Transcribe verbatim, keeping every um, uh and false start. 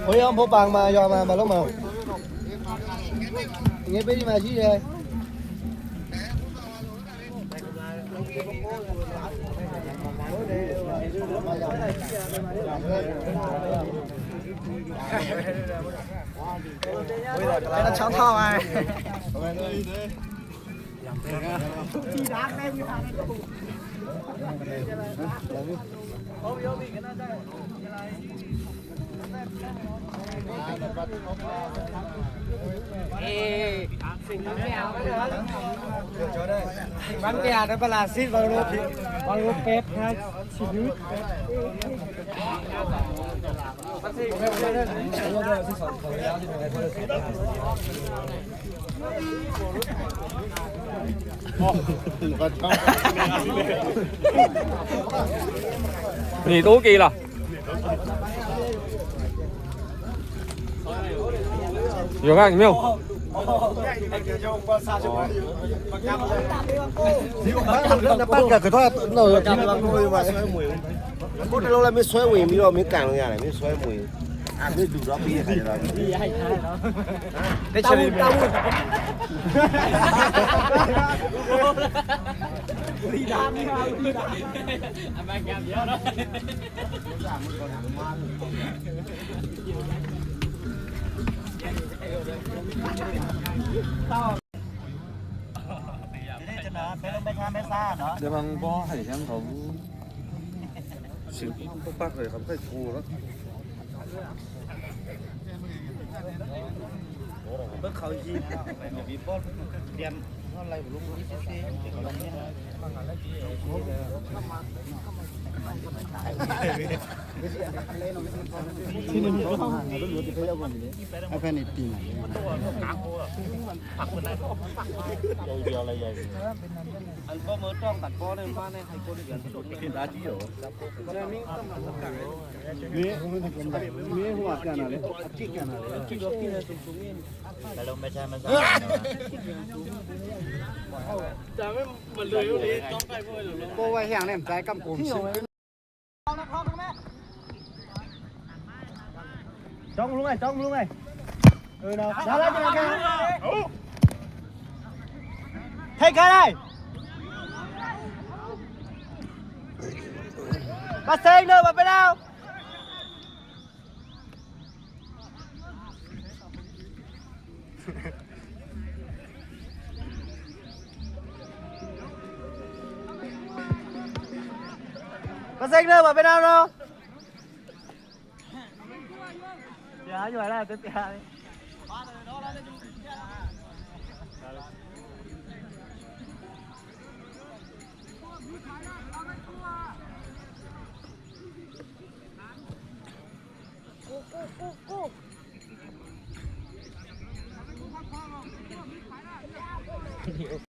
ဟိုး ရောင်းဖို့ ပန်မှာ ရောင်းမှာ မလုပ်မှာ။ ငယ်ပေးဒီမှာရှိတယ်။ ချောင်းထောက်ပါ။ မန်ပြတဲ့ ပလာစစ် ဘာလို့ ဘာလို့ ပဲပ်ထား စီလူး။ နေတော့ ကဲလာ။ ရောင်းရမယ်။ ဘန်ကကထောက်တော့ ကိုယ်တလုံးလည်း မင်းဆွဲဝင်ပြီးတော့ မင်းကန်လို့ရတယ် မင်းဆွဲဝင်။ အာ မင်းလူတော့ ပြီးရခါကျတော့ တချင် တောင်း။ ဒီမှာ ဘောဟဲ့ ဟဲ့ ဟောက် စင် ပတ်ပတ် ဟဲ့ ခပ် ဟဲ့ ကို လီၤ။ ဘက်ခေါင်းကြီး ဒီပေါ် ပြန် ဟောက်လိုက် ဘလို့ ကို စစ်စစ် ဒီကောင် အဖက်နေတင်လာတယ်။ အန်ကောမတော်တတ်ကောနဲ့ ပါနဲ့ ဟိုက်ကိုနေပြန်။ မင်း မင်းဟိုကပြန်လာလေ အကြည့်ပြန်လာလေ အကြည့်တော့ ပြန်နေစုံစုံနေ။ ဘယ်လိုမချမ်းမသာ ဒါပေမဲ့ မလွယ်ဘူးလေ တောင်းတိုက်ဖို့လည်း။ ကိုယ်ဝဲဟျံနေ တိုက်ကမ်ကုန်ရှိ။ တောင်းမလို့မယ် တောင်းမလို့မယ်။ အဲ လာ လာ လာ လာ။ ထိတ်ခါလိုက်။ မစိမ်းတော့ မပလောက်။ မစိမ်းတော့ မပလောက်နော်။ ပြာရွာလာ တပြားလေး။ ကို